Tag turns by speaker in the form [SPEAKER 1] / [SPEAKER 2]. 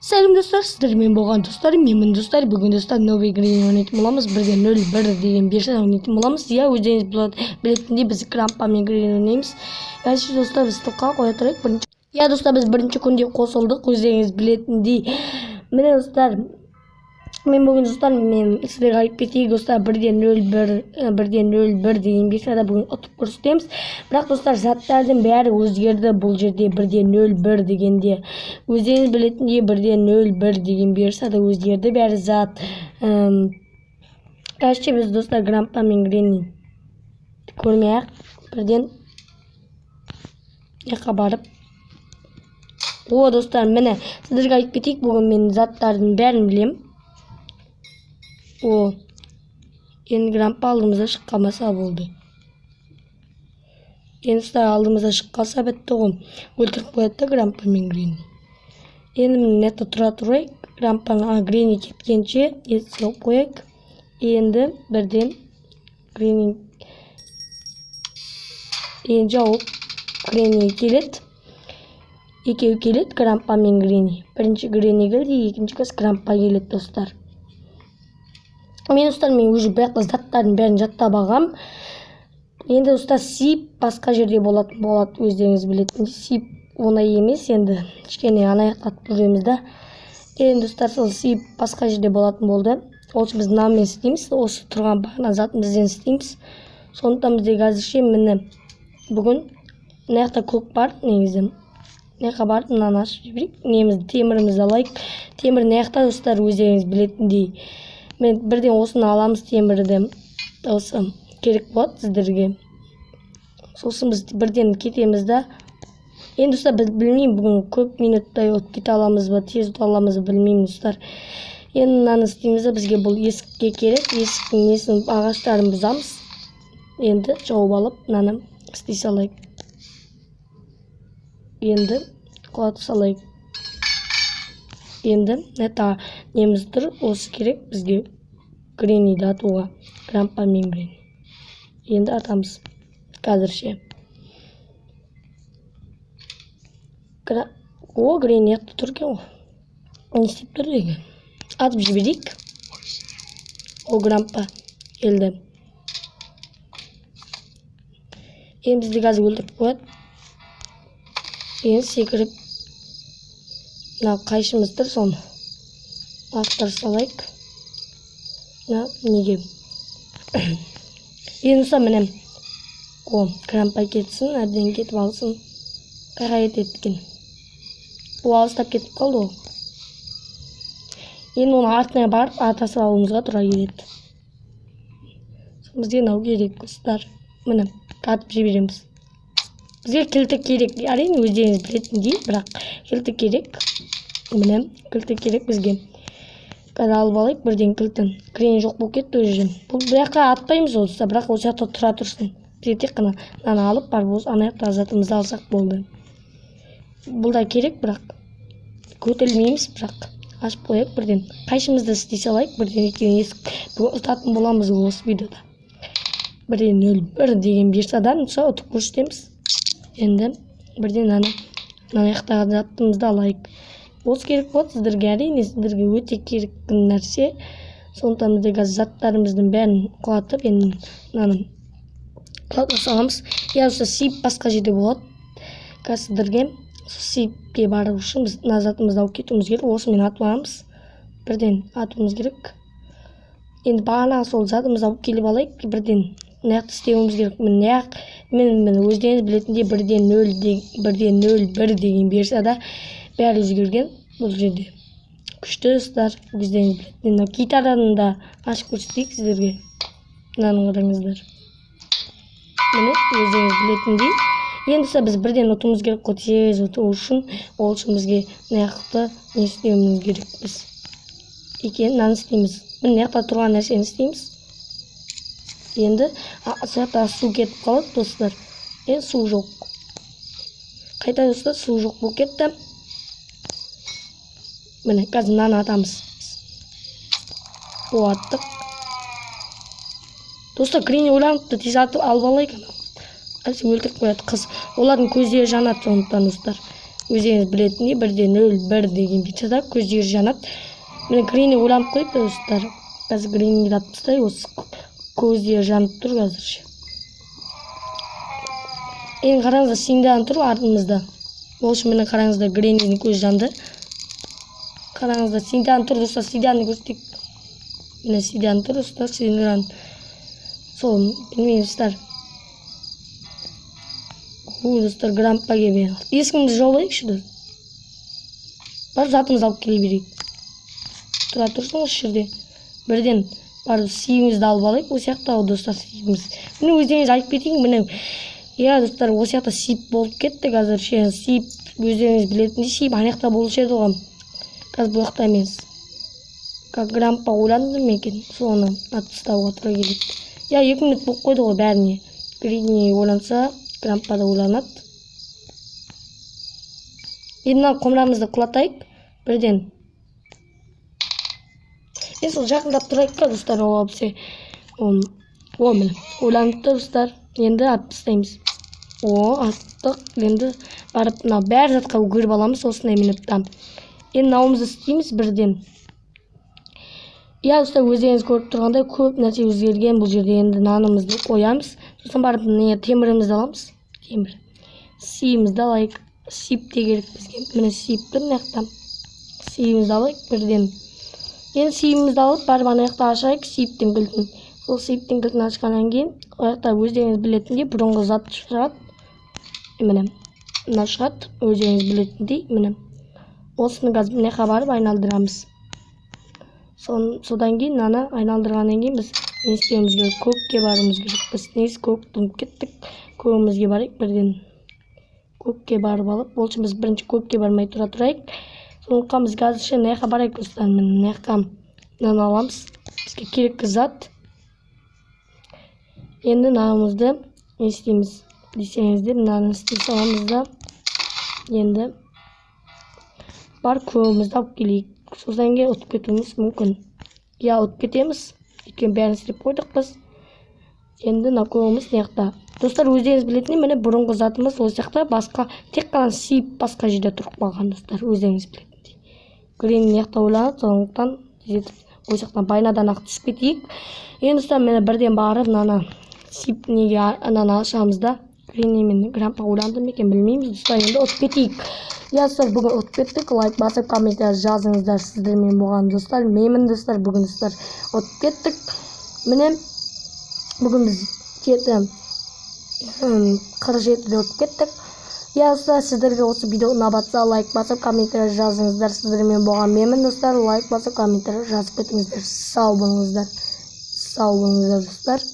[SPEAKER 1] Сәлем достар, сіздермен болған достар, менмін достар. Бүгін достар новый Гренни ойнайтын боламыз. 1.01 деген версия ойнайтын боламыз. Иә, өздеріңіз білетіндей біз Грампа мен Гренни ойнаймыз. Әзірше достар біз столға қоя тұрайық. Бірінші. Иә достар, біз бірінші күнде қосылдық, өздеріңіз білетіндей. Міне достар, мен бүгін достар, мен сіздерге айтып кетейік достар, 1.01 1.01 деген версияда бүгін ұтып көрсетеміз. Бірақ достар, заттардың бәрі өзгерді бұл жерде 1.01 дегенде. Өздеріңіз білетіндей 1.01 деген версияда өзгерді бәрі зат. Короче, біз достар Грампа мен Гренни көрмей-ақ бірден жаққа барып. О, достар, міне сіздерге айтып кетейік, бүгін мен заттардың бәрін білемін. О, енді Грампа алдымызда шығып қалмаса болды. Енді достар алдымызда шығып қалса бітті ғой. Өлтіріп қояды да Грампа мен Гренни. Енді міне мына тұра тұрайық. Грампаның Гренни кеткенше есік жауып қояйық. Енді бірден Гренни енді жауып Гренни келеді. Екеуі келеді, Грампа мен Гренни. Бірінші Гренни келді, екінші қыз Грампа келеді достар. Мен достар, мен уже бұл жақта заттардың бәрін жаттап алғам. Енді достар сип басқа жерде болатын болады, өздеріңіз білетіндей. Сип оңай емес, енді кішкене ана жақта атып жүреміз да. Енді достар сол сип басқа жерде болатын болды. Ол үшін біз мынамен істейміз, осы тұрған бағана затымызбен істейміз. Сондықтан бізде әзірше міне бүгін мына жақта көк бар негізі. Мына жаққа барып мынаны ашып жіберейік. Немізді, темірімізді алайық. Темір мына жақта достар, өздеріңіз білетіндей. Мен бірден осыны аламыз, темірді. Осы керек болады сіздерге. Сосын біз бірден кетеміз да. Енді достар, біз білмеймін, бүгін көп минуттай ұтып кете аламыз ба, тез ұта аламыз ба, білмеймін достар. Енді мынаны істейміз да, бізге бұл есікке керек. Есіктің несін, ағаштарын бұзамыз. Енді жауып алып, мынаны істей салайық. Енді құлата салайық. Енді это неміз тұр, осы керек бізге Гренниді атуға, Грампа мен Гренни. Енді атамыз қазірше. О, Гренни атты тұр екен ғой. Не істеп тұр деген? Атып жіберейік. О, Грампа келді. Енді бізді қазір өлтіріп қояды. Енді секіріп мына қайшымыз тұр, соны лақтыра салайық. Мына неге? Енді достар, міне. О, Грампа кетсін, әбден кетіп алсын. Қайға кетеді екен? О, алыстап кетіп қалды ол. Енді оның артына барып ата салуымызға тура келеді. Бізге мынау керек, достар. Міне, атып жібереміз. Бізге кілті керек, әрине өздеріңіз білетіндей, бірақ кілті керек. Міне, кілті керек бізге. Қазір алып алайық бірден кілтін. Гренни жоқ болып кетті уже. Бұл жаққа атпаймыз ол достар, бірақ ол жақта тұра тұрсын. Бізге тек қана мынаны алып барып осы ана жақтағы затымызды алсақ болды. Бұл да керек, бірақ көтерілмейміз, бірақ ашып қояйық бірден. Қайшымызды істей салайық бірден, өйткені есік бүгін ұтатын боламыз осы видеода. 1.01 деген версиядан ұтса ұтып көрсетеміз. Енді бірден мына жақтағы затымызды алайық. Осы керек болады сіздерге, әрине сіздерге өте керек нәрсе. Сондықтан бізде қазір заттарымыздың бәрін құлатып, енді мынаны құлата саламыз. Иә, осы сип басқа жерде болады. Қазір сіздерге сипке бару үшін біз мына затымызды алып кетуіміз керек. Осымен атып аламыз. Бірден атуымыз керек. Енді бағана сол затымызды алып келіп алайық. Бірден мына жақты істеуіміз керек. Міне ақ, мен өздеріңіз білетіндей 1.01 деген версияда бәрі өзгерген бұл жерде. Күшті достар, өздеріңіз білетін. Мына гитараны да ашып көрсетейік сіздерге. Мынаны қараңыздар. Міне өздеріңіз білетіндей. Енді достар, біз бірден ұтуымыз керек қой, тез ұту үшін. Ол үшін бізге мына жақты не істеуіміз керек біз. Екен мынаны істейміз. Міне мына жақта тұрған нәрсені істейміз. Енді сол жақта су кетіп қалады достар. Енді су жоқ. Қайта достар, су жоқ болып кетті. Міне қазір мынаны атамыз. О, аттық. Достар, Гренни ойланыпты, тез атып алып алайық. Әсі өлтіріп қояды қыз. Олардың көздері жанады сондықтан достар. Өздеріңіз білетіндей, 1-де 0, 1 деген битсада көздері жанады. Міне, Гренни ойланып қойыпты, достар. Қазір Гренниді атып тастайық, осы көздері жанып тұр қазір. Енді қараңыздар, Синдан тұр артымызда. Ол үшін, міне, қараңыздар, Греннидің көзі жанды. Қараңыздар, Синдан тұр, достар, Синданды көрсетейік. Міне, Синдан тұр, достар, Синдан. Сол, білмеймін, достар. Ой, достар, грандпа келіп. Есігімізді жауып алайықшы. Барып затымызды алып келе берейік. Тұра тұрсын осы жерде. Бірден барып сиімізді алып алайық. Осы жақта, достар, сиіміз. Міне, өздеріңіз айтып кетейін, міне. Иә, достар, осы жақта сип болып кетті қазір. Ше, сип, өздеріңіз білетіндей, сип ана жақта болушы еді ғой. Қазір бұл жақта емес. Как грандпа ойланды ма екен, соны атып тастауға тура келеді. Иә, 2 минут болып қойды ғой бәріне. Гренни ойланса, грандпа да ойланады. Енді мына құмырамызды құлатайық бірден. Енді сол жақындап тұрайық та, достар, ол бізге. О, міне, ойланыпты, достар. Енді атып тастаймыз. О, аттық. Енді барып мына бәр затқа кіріп аламыз осындай минутта. Енді мынауымызды істейміз бірден. Иә, достар, өздеріңіз көріп тұрғандай, көп нәрсе өзгерген бұл жерде. Енді нанымызды қоямыз. Сосын барып не темірімізді аламыз. Темір. Сиімізді алайық. Сип те керек бізге. Міне, сип тұр мына жақта. Сиімізді алайық бірден. Енді сиімізді алып барып ана жақта ашайық сиптің кілтін. Сол сиптің кілтін ашқаннан кейін ол жақта, өздеріңіз білетіндей, бұрынғы зат шығады. Міне, мына шығады, өздеріңіз білетіндей, міне. Осыны қазір мына жаққа барып айналдырамыз. Содан кейін мынаны айналдырғаннан кейін біз не істеуіміз керек? Көкке баруымыз керек. Біз негізі көкті ұмытып кеттік. Көгімізге барайық бірден. Көкке барып алып, ол үшін біз бірінші көкке бармай тұра тұрайық. Сондықтан біз қазір мына жаққа барайық, достар. Міне, мына жаққа мынаны аламыз. Бізге керекті зат. Енді мынауымызды не істейміз десеңіздер, мынаны істей саламыз да, енді бар көгімізді алып келейік. Содан кейін ұтып кетуіміз мүмкін. Иә, ұтып кетеміз. Өйткені бәрін істеп қойдық біз. Енді мына көгіміз мына жақта. Достар, өздеріңіз білетіндей, міне, бұрынғы затымыз осы жақта, басқа тек қана сиіп басқа жерде тұрып қалған, достар, өздеріңіз білетіндей. Гренни мына жақта ойланады, сондықтан тездетіп осы жақтан байнадан ақ түсіп кетейік. Енді, достар, міне, бірден барып мынаны сип неге ананы ашамыз да. Гренни мен грандпа ойланды ма екен, білмейміз, достар. Енді ұтып кетейік. Иә, достар, бүгін ұтып кеттік. Лайк басып, комментарий жазыңыздар. Сіздермен болған, достар, менмін, достар. Бүгін, достар, ұтып кеттік. Міне, бүгін біз 7:47-де ұтып кеттік. Иә, достар, сіздерге осы видео ұнап жатса, лайк басып, комментарий жазыңыздар. Сіздермен болған менмін, достар. Лайк басып, комментарий жазып кетіңіздер. Сау болыңыздар. Сау болыңыздар, достар.